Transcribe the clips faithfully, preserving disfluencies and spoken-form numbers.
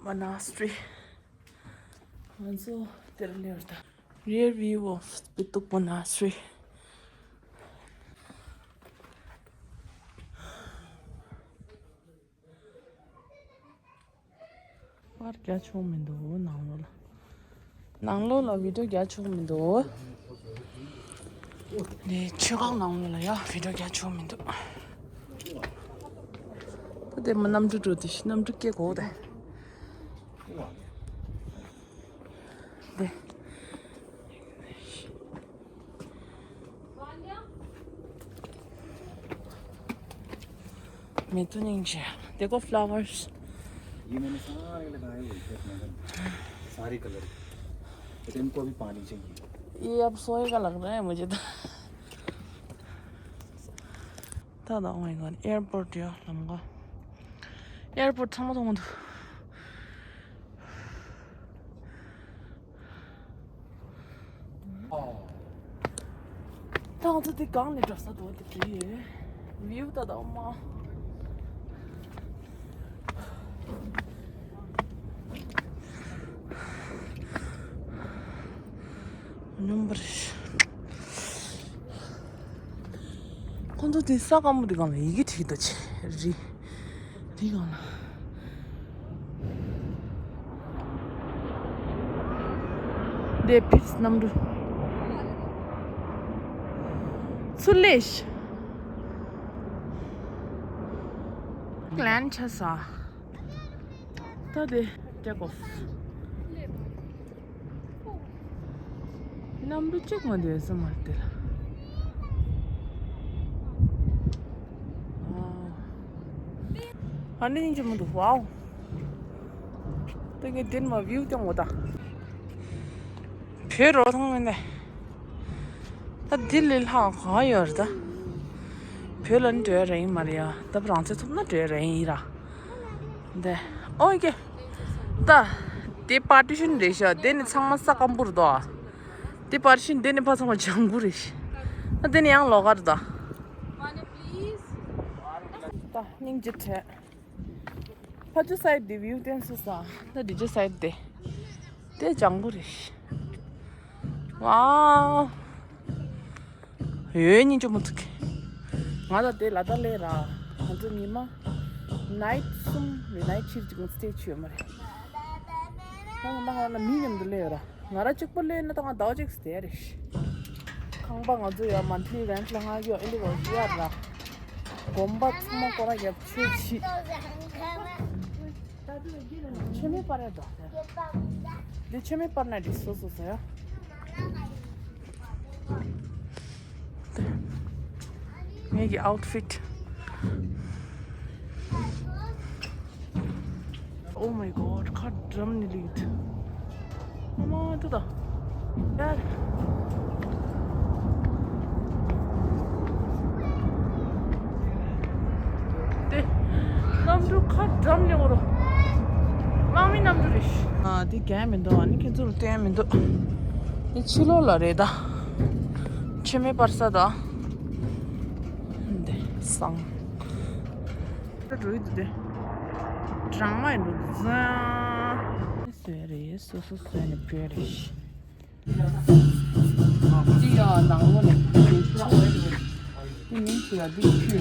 Monastery. ང་ཚོ་དེར་སླེབས་ད། Rear view of Spittook Monastery. པར་རྒྱག་ཆོག་མི་འདུག་ནང་ལོགས་ལ། ནང་ལོགས་ལ་བི་ཌིའོ་རྒྱག་ཆོག་མི་འདུག་ནས་ཆོས་ཁང་ནང་ལོགས་ལ་ཡ་བི་ཌིའོ་རྒྱག་ཆོག་མི་འདུག་ད་དེ་མ་གནམ་གྲུ་འགྲོ་དེ་གནམ་གྲུ་སྐྱེལ་དགོས་དེ། དེ། मैं तो नहीं चाहिए। देखो फ्लावर्स। ये मैंने सारे लगाए हुए थे अपने घर में, सारे कलर के। तो इनको भी पानी चाहिए। ये अब सोए का लग रहा है मुझे तो। दादा, oh my god, एयरपोर्ट यो लम्बा। एयरपोर्ट ཚང་མ་མཐོང་གི་འདུག་ད་ང་ཚོ་དེ་སྒང་ནས་འགྲོ་ས་འདུག་དེ་འདྲ་ཡོད། བིའུ་ད་ད་མ། ནུམ་པར། ཁོང་ཚོ་དེ་ས་སྐམ་པོ་དེ་སྒང་ལ་ཡི་གེ་བྲིས་འདུག་ཅེ་རི། དེ་སྒང་ལ། དེ་ཕིར་གནམ་གྲུ། ཚུར་ལེ་ཤ། ལན་ཆ་ས། ད་དེ་ཊེག་ཨོཕ། གནམ་གྲུ་གཅིག་མ་དེ་སུ་མ་དེ་ལ། ཨ་ནི་སྙིང་རྗེ་མོ་འདུག་ཝའོ། ད་ངས་དེར་མ་བིའུ་ཀྱང་འོ་ད། བོད་རོ་ཐང་ངན་ནས། ད་འདི་ལས་ལྷག་གང་ཡོད་རེད་ད། བོད་ལ་ནི་འགྲོ་ཡ་ར་ཡིན་མ་རེད་ཡ། ད་རང་བཙན་ཐོབ་ན་འགྲོ་ཡ་ར་ཡིན་ར། འདི། ཨོ་ཀེ། ད། དེ་པར་ཊི་ཤན་རེད་ཤག་དེ་ནི་ཚང་མ་ས་སྐམ་པོ་རེད་དོ། དེ་པར་ཊི་ཤན་དེ་ནི་ཕ་ཚང་མ་ལྗང་གུ་རེད་ཤག་ད་དེ་ནི་ཡང་ལོགས་ཀ་རེད་དོ། ད་སྙིང་རྗེ་བྲལ། ཕ་ཆུ་སའི་དེ་བིའུ་བསྟན་སོང་ས། ད་འདི་ཆུ་སའི་དེ། དེ་ལྗང་གུ་རེད། ཝའོ། ཡོད་སྙིང་རྗེ་མོ་ཐུག་ང་ད་དེ་ལ་ད་ལས་ར། ང་ཚོ་ཉི་མ་ནའིཊ་གསུམ་རེད། ནའིཊ་ཕྱིར་ཅིག་སྟེ་ཆུ་ཡོད་མ་རེད། ང་ང་ང་ང་མི་མཉམ་དུ་ལས་ཡོད་ར། ང་ར་གཅིག་པོ་ལས་ན་ད་ང་ཟླ་བ་གཅིག་བསྡད་རེད། ཁང་པ་ང་ཚོ་ཡ་མན་ཐི་ལི་རེན་ཊི་ལ་ང་ཡོད་ཨེ་འདི་རོ་ཡ་ར། དགོན་པ་ཚང་མ་སྐོར་ར་རྒྱབ་ཆོས་བྱེད། མཆོད་མེ་སྤར་ཡ་འདུག་འདི་མཆོད་མེ་སྤར་ན་འགྲིག་སོ་སོ་ཟེར་ཡ། ངེད་ཀྱི་ཨའུཊ་ཕིཊ། Oh my god, ཁ་འགྲམ་ནས་ལུས་འདུག་ཨ་མ་ཏུ་ད། ཡར། དེ། གནམ་གྲུ་ཁ་འགྲམ་ནས་འོ་རོ། དམག་མི་གནམ་གྲུ་རེད། ཨ་དེ་རྒྱན་མི་འདུག་ཨ་ནི་ཁྱེད་ཚོར་སྟོན་མི་འདུག་དེ་ཕྱི་ལོགས་ལ་རེད་ད། མཆོད་མེ་སྤར་ས་ད། དེ་སང་། ད་འགྲོ་ཡི་འདུག་དེ། གྲང་མ་ཡིན་འགྲོ་འདུག་ཟ། བཟོས་རེད། སོ་སོ་བཟོས་ནས་ཕུལ་རེད། འདི་ཡང་ནང་ལོགས་ནས་ཕུལ་རེད། འདི་མིང་ཅི་ཡ་འདི་ཁྱུ།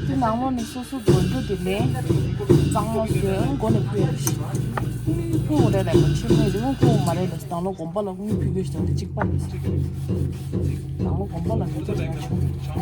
འདི་ནང་ལོགས་ནས་སོ་སོ་འགྲོ་རྒྱུ་དེ་ལས། གཙང་མ་བཟོས་མགོ་ནས་ཕུལ་རེད། འདི་ཕུལ་རེད་ལས་མ་ཕྱིན་མེད་རེད། ཕུལ་མ་རེད་ལས་ནང་ལོགས་དགོན་པ་ལ་དངུལ་ཕུལ་རྒྱུ་ཞིག་དང་འདི་གཅིག་པ་རེད། ནང་ལོགས་དགོན་པ་ལ་དངུལ་ཕུལ་ཡ་ཆོག་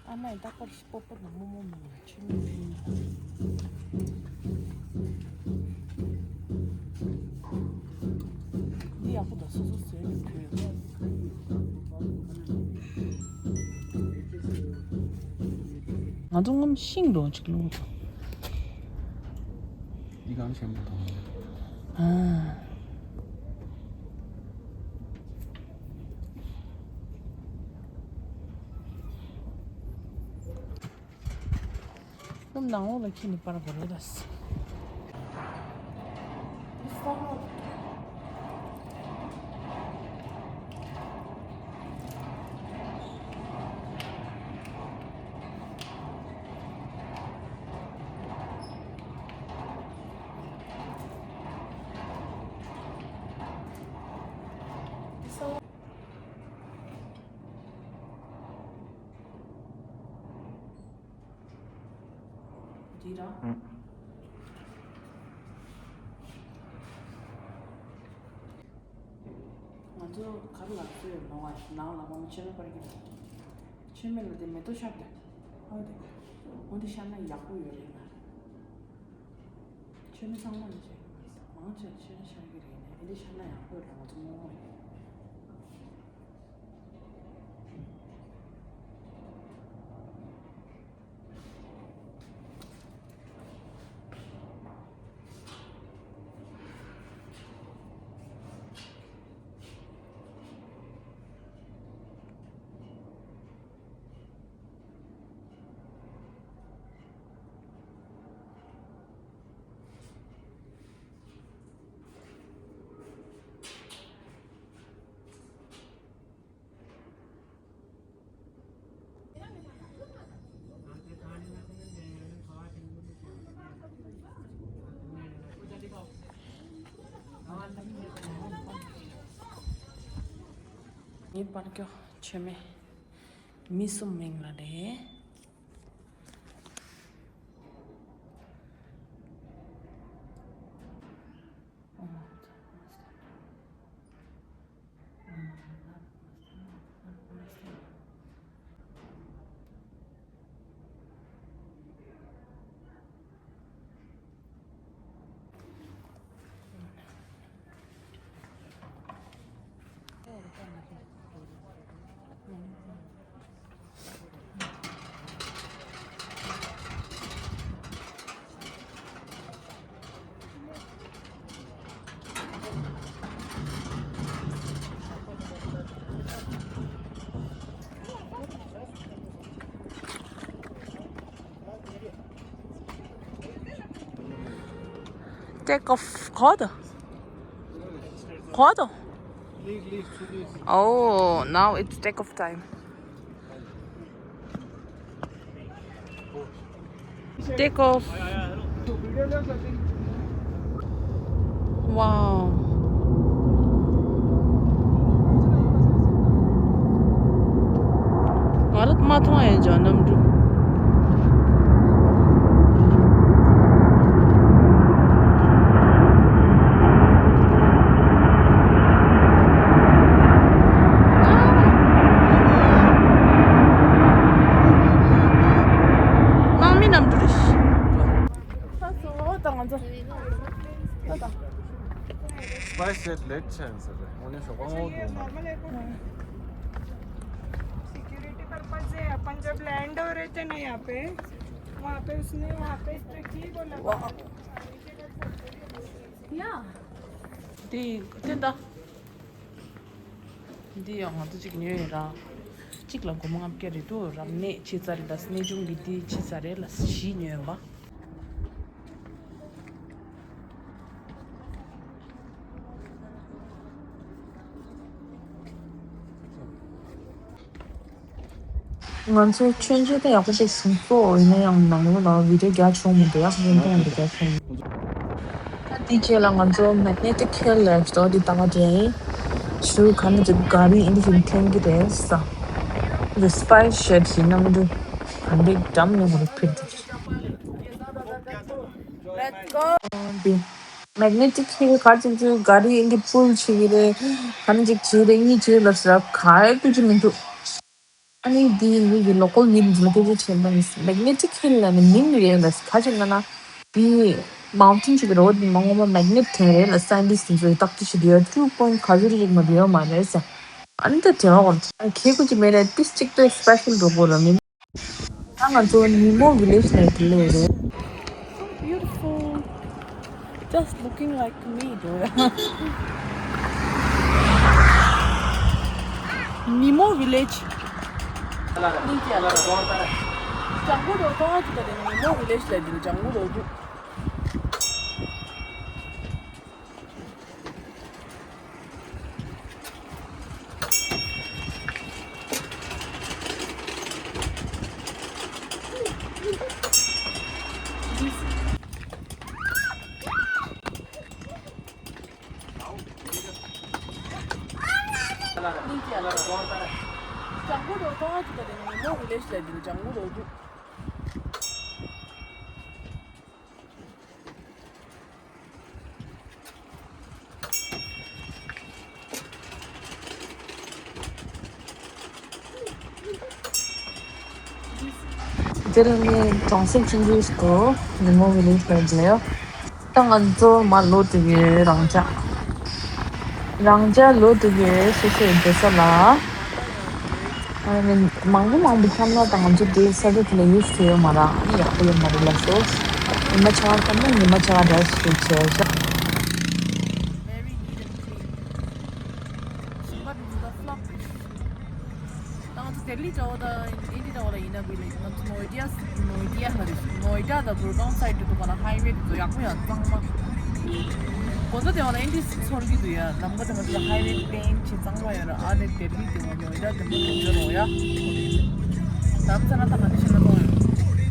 ཨ་མ་ཡི་རྟག་པར་སྤོབས་པ་དང་རྨོ་མོ་མང་བའི་ཆོས་མིན་ཕན་འདི་ཡག་པོ་དང་སོ་སོ་བཟོས་ནས་ཕུལ། ང་ཚོ་སྔོན་ཤིང་སྡོང་ཅིག་བླུགས་འདུག་འདི་གང་ཆེན་པོ་དང་། ཨ། ནང་ལོགས་ལ་ཁྱེར་ནས་པར་དགོས་རེད་ད། འདི་ར། ཨང་། ང་ཚོ་ག་རེ་ལ་བཟོས་ཡོད་ནོ་བ་ནང་ལ་ང་མཆོད་མེ་སྤར་གྱི་རེད། མཆོད་མེ་ལ་དེ་མེ་ཏོག་ཤར་དེ། ཨོ་དེ། འོ་དེ་ཤར་ན་ཡག་པོ་ཡོད་རེད་ལ། མཆོད་མེ་ཚང་མ་ལ་ཤར་གྱི་མ་རེད། མང་ཆེ་མཆོད་མེ་ཤར་གྱི་རེད་ནས་དེ་ཤར་ན་ཡག་པོ་ཡོད་རེད། ང་ཚོ་རྨོ་མོ་ཡིན། ངའི་པར་ཀྱོ་ཆེ་མེ་མི་གསུམ་མིང་ལ་རེད། Take off. Call the. Call the. Oh, now it's take off time. Take off. Wow. ང་རང་མ་མཐོང་ཡ་ཇོ་གནམ་གྲུ། དམག་མི་གནམ་གྲུ་རེད། ད་སོ་ད་ང་ཚོ་ད་ད། Spice Jet late chance है। उन्हें शोभा वो दूंगा। सिक्योरिटी पर्पस है, अपन जब लैंड हो रहे थे ना यहाँ पे, वहाँ पे उसने वहाँ पे इस पे की बोला था। या। दी, दी दा। འདི་ཡང་ང་ཚོ་གཅིག་ཉོས་ཡིན་ར། གཅིག་ལ་སྒོར་མོ་ལྔ་བརྒྱ་རེད་འདུག་རབ་གནས་ཕྱི་ཚ་རེད་ལ་གནས་ཆུང་གི་འདི་ཕྱི་ཚ་རེད་ལ་བཞི་ཉོས་ཡིན་པ། ང་ཚོ་མཆོད་མཇལ་དེ་ཡག་པོ་ཞིག་བྱུང་སོང་། ཡིན་ན་ཡང་ནང་ལོགས་ལ་བི་ཌིའོ་རྒྱག་ཆོག་མི་འདུག་ཡག་ཡིན་ད་ཡང་འདི་རྒྱག་ཆོག་མི་འདུག་ད་དེ་རྗེས་ལ་ང་ཚོ་མེག་ནེ་ཊིག་ཧིལ་ལ་སྟོར་དེ་ལྟ་བ་དེ་ཞུ་ག་ནས་ཅིག་ག་རེ་ཨིན་ཞིག་འཐེན་གྱི་རེད་ས། འདི་སི་པའི་ཤེ་ཌི་ཞིག་ནང་དུ་ག་འདྲའི་འགྲམ་ནས་ཧོར་ཕེབས་འདུག Let's go. འདི་མེག་ནེ་ཊིག་ཧིལ་ག་ཅིག་ཅིག་ག་རེ་ཨིན་གྱི་པུལ་བྱེད་ཀྱི་རེད། ག་ནས་ཅིག་བྱེད་རེད་གཉིས་བྱེད་ལབ་ཟེར་ག་ཡེ་ཀུ་ཅི་མི་འདུག་ཨ་ནི་འདི་ཡི་གི་ལོ་ཀལ་མི་རིགས་ལ་སྐད་ཆ་བྱས་པ་ཡིན། མེག་ནེ་ཊིག་ཧིལ་ལ་ནི་མིང་རེད་ལ་ཁ་ཅིག་ན་ན་འདི་མའུན་ཊེན་ཅིག་རེད་འདི་མ་ངོ་མ་མེག་ནེ་ཊི་དེ་རེད་ལ་སའེན་ཊིསི་ཊི་ཚོས་བརྟག་དཔྱད་བྱེད་དུས་ཡ་ཊུ་པོ་ཡིན་ག་ཚོད་རེད་ཅིག་མ་བེའོ་མ་རེད་ཟེར། ཨ་ནི་ད་དེ་བ་འོར་ཁྱེད་ཀུ་ཅི་མེད་ལ་ཏིས་ཅིག་ཏོ་སི་པེ་ཤལ་འགྲོ་དགོས་ལ་མིན། ད་ང་ཚོ་ཉི་མོ་ཝི་ལེཇ་ནས་དེ་ལས་རེད། So beautiful. Just looking like me, though. Nimo village. ལྗང་གུ་རོ་ཐོང་ཅིག་ག་དེ་ནི་མོ་བི་ལེཇ་ལ་དེ་ནི་ལྗང་གུ་རོ་དུ། ལྗང་གུ་རོ་ཐོང་ཅིག་ག་དེ་ནི་མོ་བི་ལེཇ་ལ་དེ་ནི་ལྗང་གུ་རོ་དུ། འདིར་ངས་གྲོང་གསེབ་ཆུང་ཆུང་ཞིག་ཏུ་ཉིན་མོ་བི་ལེཇ་ལ་འཛུལ་ཡོད། ད་ང་ཚོ་མར་ལོག་འགྲོ་གི་ཡོད། རང་འཇགས་རང་འཇགས་ལོག་འགྲོ་གི་ཡོད། སོ་སོའི་སྡོད་ས་ལ། ཨ་ནི་མང་པོ་མང་པོ་འཁྱམ་ན་ད་ང་ཚོ་འདི་ས་ཆ་དེ་ལ་ཡུལ་ཟེར་ཡོད་མ་རེད། ཨ་ནི་ཡག་པོ་ཡོད་མ་རེད་ལགས་སོ། ཉི་མ་ཆར་པ་ཁོམ་ན་ཉི་མ་ཆར་པ་འདྲ་ཞིག་བྱས་ཤག་ད་ང་ཚོ་ལྡི་ལི་འདྲ་བོ་དང་ཨིན་ཌི་འདྲ་བོ་ལ་ཡིན་ན་བི་ལེ་ང་ཚོ་ནོ་ཡི་ཌི་ཡ་ནོ་ཡི་ཌི་ཡ་ལ་རེད། ནོ་ཡི་ཌི་ཡ་དང་གུར་གང་སའིཌ་དུ་ག་ལ་ཧའི་ཝེ་དེ་ཚོ་ཡག་པོ་ཡང་གཙང་མ། གོ་ས་དེ་བ་ལ་ཨིན་ཌི་སིགས་ཚོར་གི་འདུག་ཡ། ལམ་ཁ་དེ་ང་ཚོ་ལ་ཧའི་ཝེ་པི་ལེན་ཆེ་གཙང་མ་ཡོད་ར། ཨ་ནི་ལྡི་ལི་དེ་བ་ནོ་ཡི་ཌི་ཡ་དེ་མ་གོ་འཇོ་རོ་ཡ། དམ་ས་ན་ད་ག་ནི་ཤེས་ན་གཏོང་ཡོད།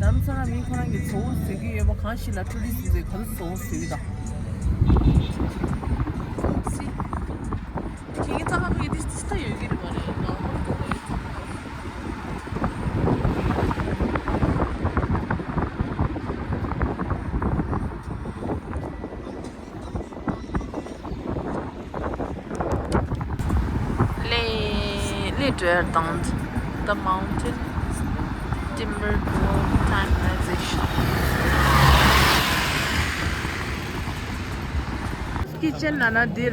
དམ་ས་ན་མི་ཁོ་རང་གི་ཚོ་བོ་ཟེར་གི་ཡོད་པ་གང་ཞིག་ལ་ཊུ་རི་སི་ཟེར་ག་ཚོ་ཚོ་བོ་ཟེར་གི་དང་། ཁྱེད་ཀྱི་རྩ་ཁ་མི་འདི་ཅི་ལྟ་ཡོད་ཀྱི་རེད་པ་རེད། ང་ཧོན་ཏུ་ལ་ཡོད་ཚོད་མ་རེད། Les, les Dwyer Downs, the mountain timber dwell time organization. Kitchen ལ་ན་འདིར་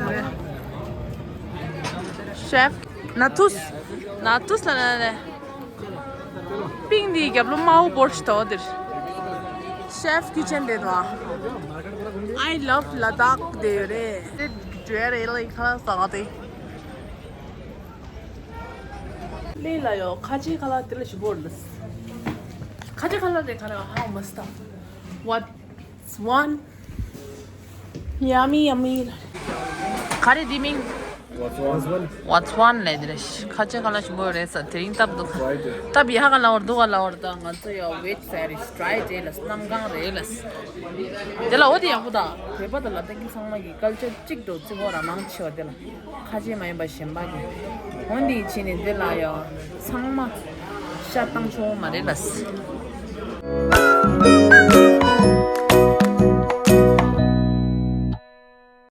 ཤེཕ་ན་ཐུས་ན་ཐུས་ལ་ན་ནས། པིང་འདིའི་རྒྱབ་ལོ་དམར་པོ་འབོར་ཞིག་དོ་འདིར། Chef kitchen རེད་བ། I love Ladakh དེ་ཡོད་རེད། དེ་འདྲ་རེད་ལ་ཁ་ལག་ཟ་ག་དེ། ལས་ལ་ཡོ་ཁ་ཆེ་ཁ་ལག་དེ་ལ་ཞིབ་པོ་རེད། ཁ་ཆེ་ཁ་ལག་དེ་ཁ་ལག་how must have what Swan. Yummy, yummy. ག་རེ་འདི་མིང་། What's one? What's one ལས་འདི་རེད། ཁ་ཆེ་ཁ་ལག་ཞིམ་པོ་རེད་ས། དེ་རིང་སྟབས་འདུག་སྟབས་ཡག་ག་ལ་བར་འདུག་ག་ལ་བར་ད་ང་ཚོ་ཡ་བེད་ས་རེད། ཌི་རའི་རེད་ལ་གནམ་གང་རེད་ལ། དེ་ལ་འོ་དེ་ཡག་པོ་ད་བོད་པ་དང་ལ་དྭགས་ཀྱི་ཚང་མ་གི་ཀལ་ཅར་གཅིག་འགྲོ་རྩི་བོ་ར་མང་ཆེ་བ་དེ་ལ་ཁ་ཆེ་མ་ཡིན་པ་གཞན་པ་གི་འོ་འདི་ཕྱིན་ནས་དེ་ལ་ཡ་ཚང་མ་ཤ་བཏང་ཆོག་མ་རེད་ལ།